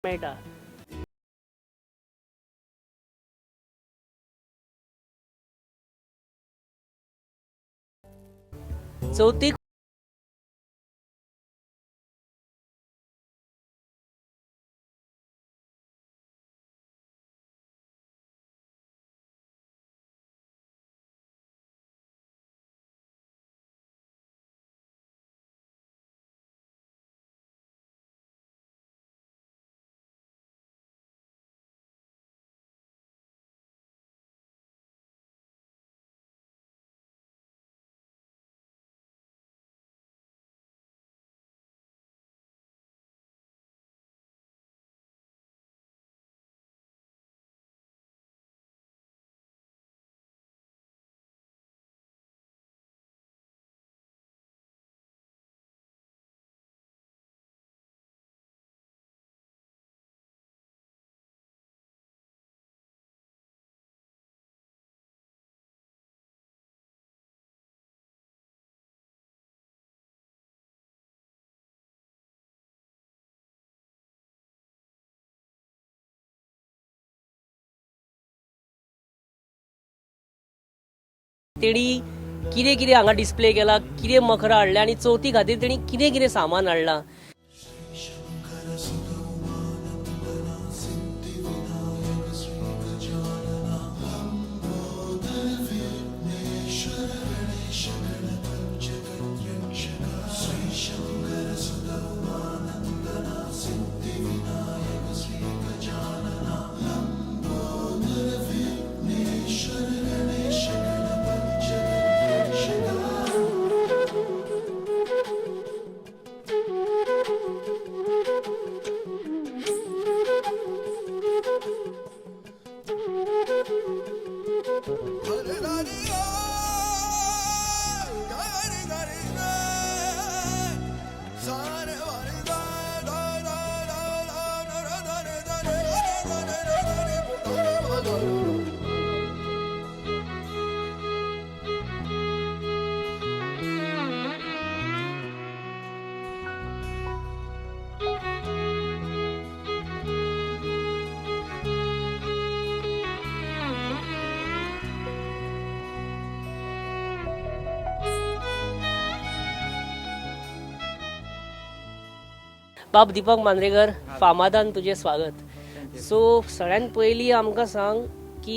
मेळटा. चवथीक तेणी कितें कितें हांगा डिस्प्ले केला, कितें मखरां हाडल्या आनी चवथी खातीर तेणी कितें कितें सामान हाडलां. बाब दीपक मांद्रेकर, फामादान तुजें स्वागत. सो सगळ्यात पयलीं आमकां सांग की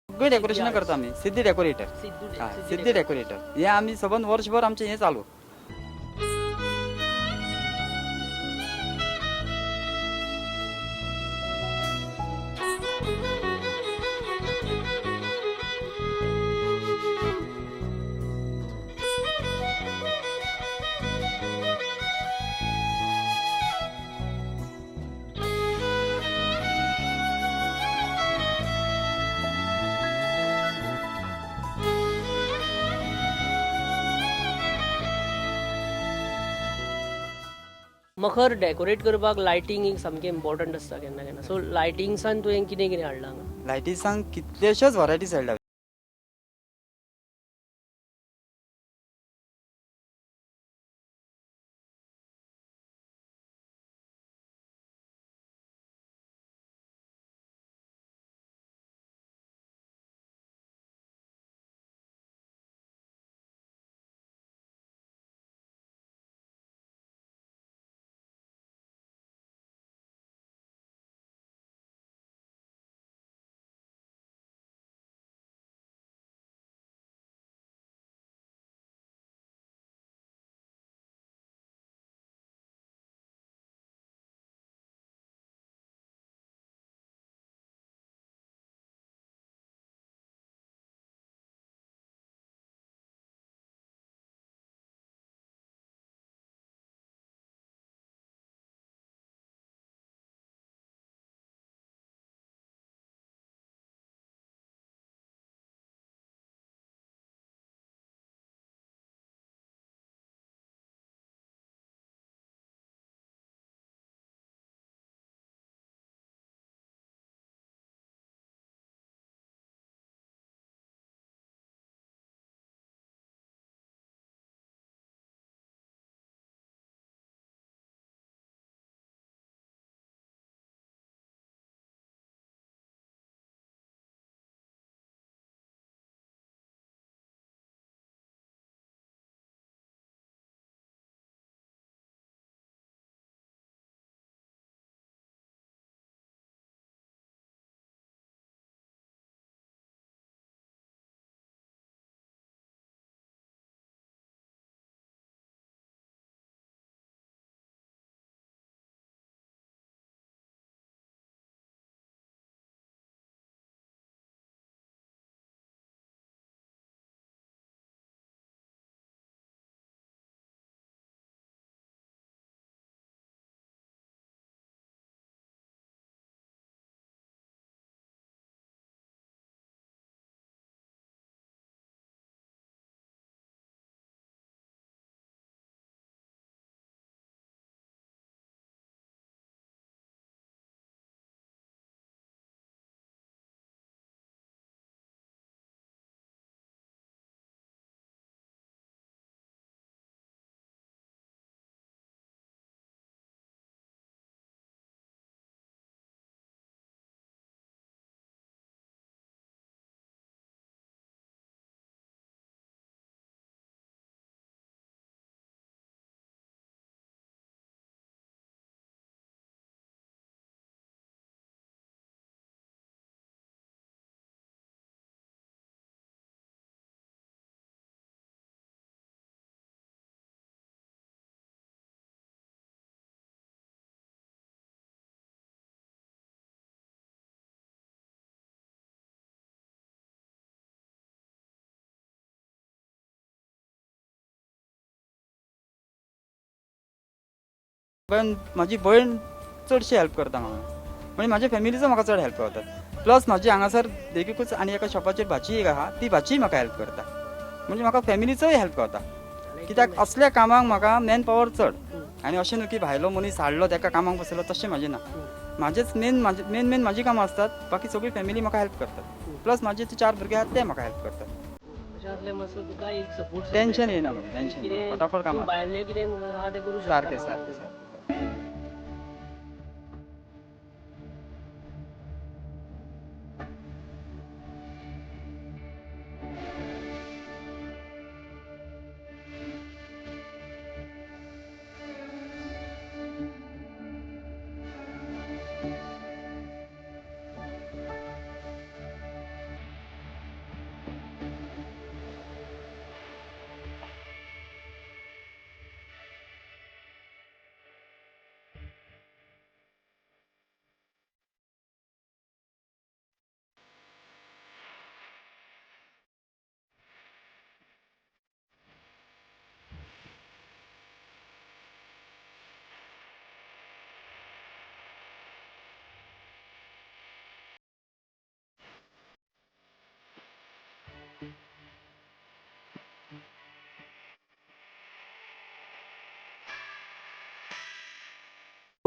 सगळीं डेकोरेशनां करता आमी. सिद्धी डेकोरेटर. हय, सिद्धी डेकोरेटर. हें आमी सबंद वर्सभर आमचें हें चालू. मखर डेकोरेट करपाक लायटींग एक सामकें इम्पॉर्टंट आसता केन्ना केन्ना. सो लायटिंग्सान तुवें कितें कितें हाडलां हांगा? लायटीसांक कितल्योश्योच वरायटीज हाडल्या. कारण म्हाजी भयण चडशी हेल्प करता म्हाका, म्हणजे म्हाज्या फॅमिलीचो म्हाका चड हेल्प करता. प्लस म्हाजी हांगासर देखीकूच आनी एका शॉपाचेर भाची एक आहा, ती भाचीय म्हाका हेल्प करता. म्हणजे म्हाका फॅमिलीचोय हेल्प करता. कित्याक असल्या कामाक म्हाका मॅन पावर चड. आनी अशें न्हू की भायलो मनीस हाडलो ताका कामाक बसयलो, तशें म्हाजें ना. म्हाजेच मेन म्हाजे मेन मेन म्हाजी कामां आसतात, बाकी सगळी फॅमिली म्हाका हेल्प करतात. प्लस म्हाजे ते 4 भुरगे आहात ते म्हाका हेल्प करतात. अशें आसलें मातसो तुका एक सपोर्ट, टेन्शन येना म्हाका, टेन्शन फटाफट कामां भायलें कितें आहा तें करूं शकता. सारकें सारकें सारकें.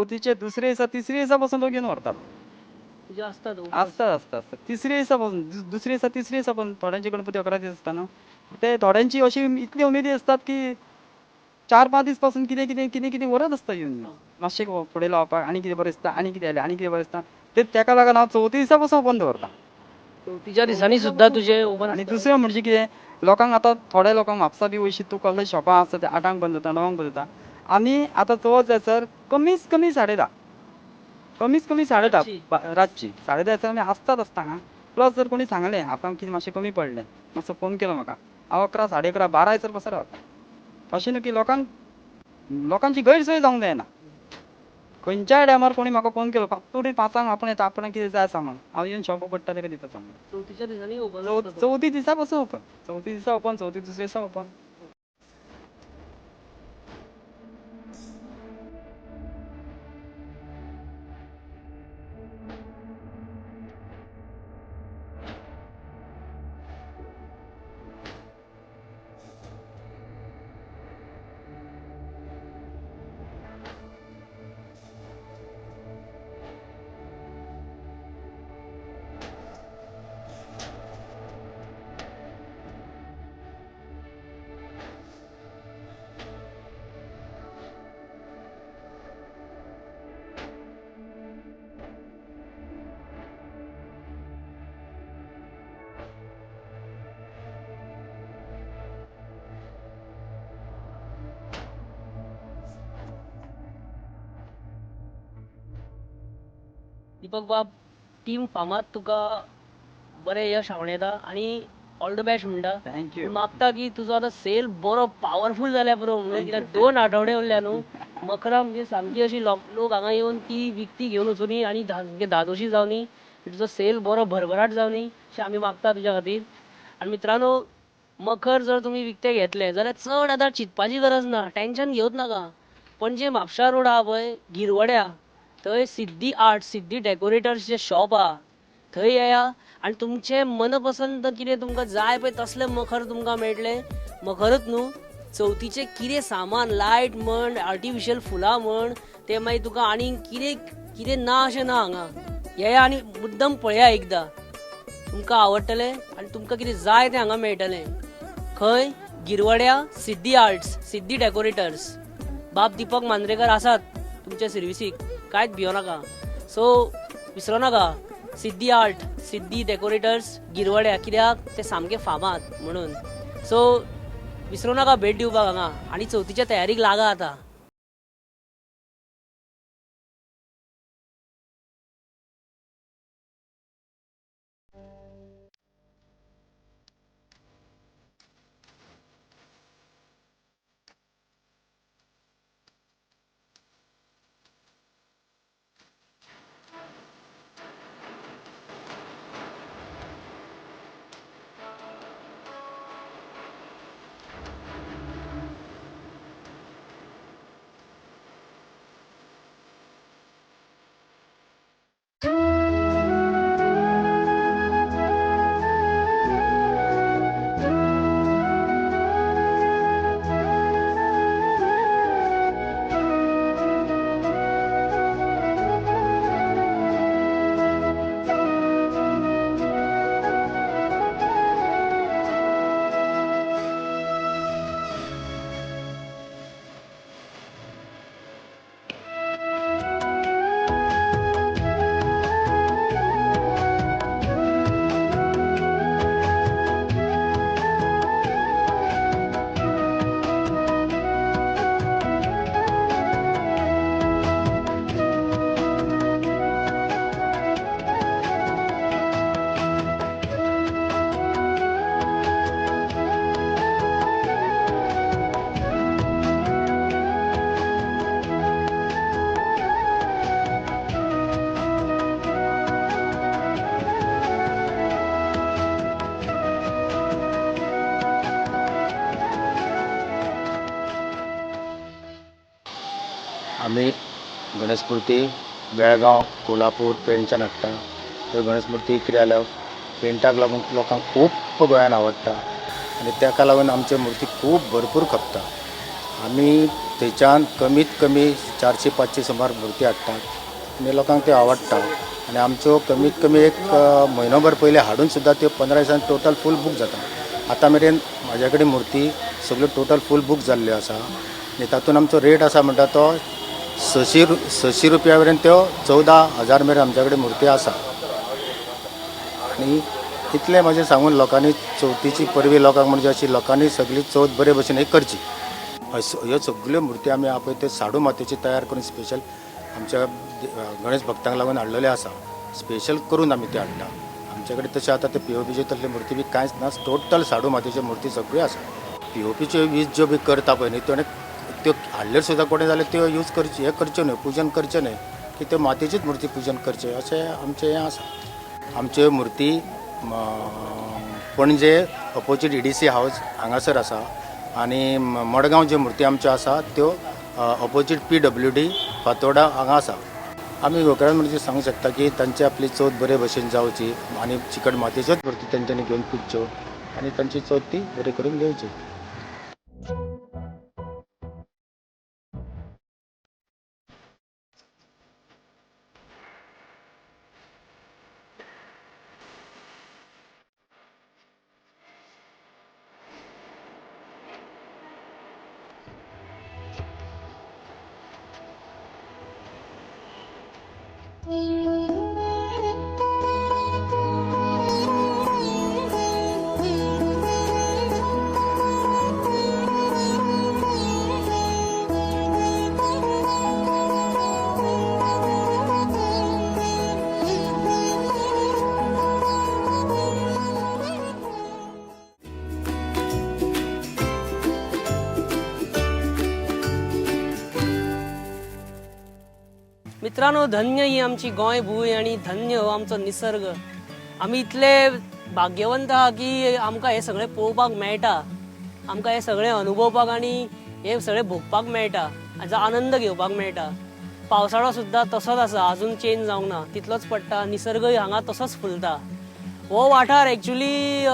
चवथीचे दुसरे दिसा तिसरे दिसा पासून लोक येवन व्हरतात. तुजे आसतात open? आसता आसता आसता तिसरे दिसा पासून, दुसरे दिसा तिसरे दिसा पासून. थोड्यांचे गणपती 11 दीस आसता न्हू, ते थोड्यांची अशी इतली उमेदी आसतात की 4-5 दीस पासून कितें कितें कितें कितें व्हरत आसता येवन, मातशें फुडें लावपाक आनी कितें बरें दिसता, आनी कितें जालें, आनी कितें बरें दिसता. ते तेका लागून हांव चवथी दिसा पासून ओपन दवरता. चवथीच्या दिसांनी सुद्दां तुजे ओपन. आनी दुसरें म्हणजे कितें, लोकांक आतां थोड्या लोकांक म्हापसा बी वयशी तूं कसले शॉपां आसता ते 8ांक बंद जाता, 9ांक बंद जाता. आमी आतां चवथ जायसर कमीच कमी 10:30, कमीच कमी 10:30, रातची? रातची 10:30 जायसर आमी आसतात आसता हांगा. प्लस जर कोणी सांगलें आपणाक कितें मातशें कमी पडलें, मातसो फोन केलो म्हाका, हांव 11, 11:30, 12 जायसर पासून रावता. अशें न्हू की लोकांची गैरसोय जावंक जायना. खंयच्याय टायमार कोणी म्हाका फोन केलो, फक्त 5ांक आपूण येता, आपणाक कितें जाय सांगून हांव येवन शॉप उगडटा, ताका दिता सांगून. चवथीच्या दिसांनी ओपन? चवथी दिसा पासून ओपन, चवथी दिसा ओपन, चवथी दुसरे दिसा ओपन. दीपक बाब, टीम फामाद तुका बरें यश आंवडेता आनी ऑल the best म्हणटा. Thank you. मागता की तुजो आतां सेल बरो पावरफूल जाल्यार पुरो म्हणून, कित्याक 2 आठवडे उरल्या न्हू. मखरां म्हणजे सामकी अशी लोक हांगा येवन ती विकती घेवन वचुनी आनी सामकी धादोशी जावनी, तुजो सेल बरो भरभराट जावनी अशें आमी मागता तुज्या खातीर. आनी मित्रांनो, मखर जर तुमी विकतें घेतलें जाल्यार चड आतां चिंतपाची गरज ना, टेंशन घेवच नाका. पणजे म्हापशा रोड आहा पळय गिरवड्या, थंय सिद्धी आर्ट, सिद्धी डेकोरेटर्स जे शॉप आहा थंय येया आनी तुमचें मनपसंत कितें तुमकां जाय पळय तसलें मखर तुमकां मेळटलें. मखरच न्हू, चवथीचें कितें सामान, लायट म्हण, आर्टिफिशियल फुलां म्हण, तें मागीर तुका आनीक कितें कितें ना अशें ना हांगा. येया आनी मुद्दम पळया एकदां, तुमकां आवडटलें आनी तुमकां कितें जाय तें हांगा मेळटलें. खंय? गिरवड्या, सिद्धी आर्ट्स, सिद्धी डेकोरेटर्स. बाब दीपक मांद्रेकर आसात तुमच्या सर्विसीक, कांयच भियो नाका. सो विसरो नाका, सिद्धी आर्ट, सिद्धी डेकोरेटर्स, गिरवड्या, कित्याक ते सामके फामाद म्हणून. सो विसरो नाका भेट दिवपाक हांगा आनी चवथीच्या तयारीक लागा आतां. आमी गणेश मूर्ती बेळगांव, कोल्हापूर, पेणच्यान हाडटा. त्यो गणेश मूर्ती कितें जाल्यार पेंटाक लागून लोकांक खूब गोंयान आवडटा आनी ताका लागून आमच्यो मुर्ती खूब भरपूर खपता. आमी थंयच्यान कमीत कमी 400-500 सुमार मुर्ती हाडटात आनी लोकांक त्यो आवडटा. आनी आमच्यो कमीत कमी एक म्हयनोभर पयलीं हाडून सुद्दां त्यो 15 दिसान टोटल फूल बूक जाता. आतां मेरेन म्हाज्या कडेन मुर्ती सगळ्यो टोटल फूल बूक जाल्ल्यो आसा. आनी तातूंत आमचो रेट आसा म्हणटा तो 600 रुपया मेरेन त्यो 14,000 मेरेन आमच्या कडेन मुर्ती आसा. आनी इतलें म्हाजें सांगून लोकांनी चवथीची परबी लोकांक म्हणजे अशी लोकांनी सगळी चवथ बरे भशेन हे करची. ह्यो सगळ्यो मुर्ती आमी पळय त्यो साडू मातयेची तयार करून स्पेशल आमच्या गणेश भक्तांक लागून हाडलेल्यो आसा. स्पेशल करून आमी त्यो हाडटा. आमचे कडेन तशें आतां ते पीओपीच्यो तसल्यो मुर्ती बी कांयच ना. टोटल साडू मातयेच्यो मुर्ती सगळ्यो आसा. पीओपीच्यो यूज ज्यो बी करता पळय न्ही त्यो त्यो हाडल्यो सुद्दां कोणें जाल्यार त्यो यूज करच्यो हें करच्यो न्हय, पुजन करचें न्हय की त्यो मातयेचीच मुर्ती पुजन करचें अशें आमचें हें आसा. आमच्यो मुर्ती Panaji opposite EDC house हांगासर आसा. आनी मडगांव ज्यो मुर्ती आमच्यो आसा त्यो ऑपोजीट PWD Fatorda हांगा आसा. आमी गोंयकारांक म्हणजे सांगूंक शकता की तांची आपली चवथ बरे भशेन जावची आनी चिकट मातयेच्योच मुर्ती तेंच्यांनी घेवन पुजच्यो आनी तांची चवथ ती बरी करून घेवची. मित्रांनो, धन्य ही आमची गोंय भूंय आनी धन्य हो आमचो निसर्ग. आमी इतले भाग्यवंत आहा की आमकां हें सगळें पळोवपाक मेळटा, आमकां हें सगळें अनुभवपाक आनी हें सगळें भोगपाक मेळटा, हाचो आनंद घेवपाक मेळटा. पावसाळो सुद्दां तसोच आसा, अजून चेंज जावंक ना, तितलोच पडटा. निसर्गय हांगा तसोच फुलता. हो वाठार एक्चुली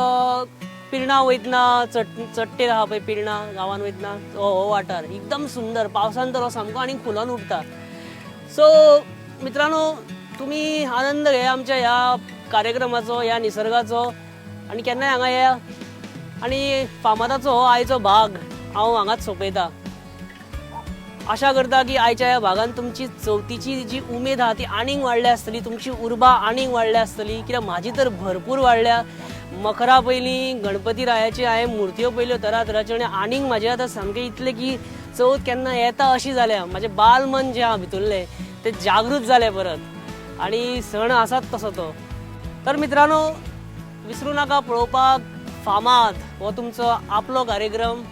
पिर्णा वयतना चडटेर आहा पळय, पिर्णा गांवान वयतना हो वाठार एकदम सुंदर. पावसान तर हो सामको आनी फुलोन उरता. सो मित्रांनो, तुम्ही आनंद घे आमच्या ह्या कार्यक्रमाचो, ह्या निसर्गाचो, आनी केन्नाय हांगा येया. आनी फामादाचो हो आयचो भाग हांव हांगाच सोंपयता. आशा करता की आयच्या ह्या भागान तुमची चवथीची जी उमेद आहा ती आनीक वाडल्या आसतली, तुमची उर्बा आनीक वाडल्या आसतली. कित्याक म्हाजी तर भरपूर वाडल्या. मखरा पयलीं गणपती रायाची हांवें मुर्त्यो पळयल्यो तरातराच्यो, आनी आनीक म्हाजें आतां सामकें इतलें की चवथ केन्ना येता अशी जाल्या. म्हाजें बाल मन जें आहा भितरलें तें जागृत जालें परत, आनी सण आसात तसो तो. तर मित्रांनो, विसरूं नाका पळोवपाक फामाद हो तुमचो आपलो कार्यक्रम.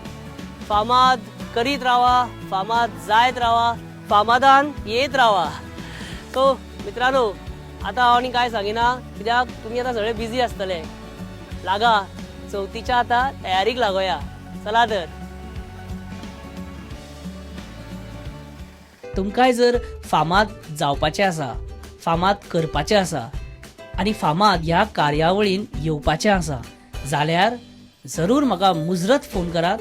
फामाद करीत रावा, फामाद जायत रावा, फामादान येत रावा. सो मित्रांनो, आतां हांव आनी कांय सांगिना, कित्याक तुमी आतां सगळे बिजी आसतले. लागा चवथीच्या आतां तयारीक लागोया. चला तर, तुमकांय जर फामाद जावपाचें आसा, फामाद करपाचें आसा आनी फामाद ह्या कार्यावळीन येवपाचें आसा जाल्यार जरूर म्हाका मुजरत फोन करात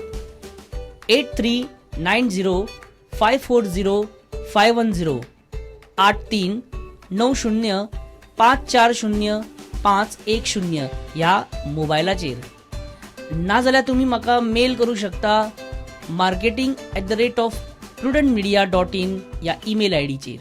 8390 540 510, 8390 540 510 ह्या मोबायलाचेर. नाजाल्यार तुमी म्हाका मेल करूं शकता marketing@prudentmedia.in ह्या ईमेल आयडीचेर.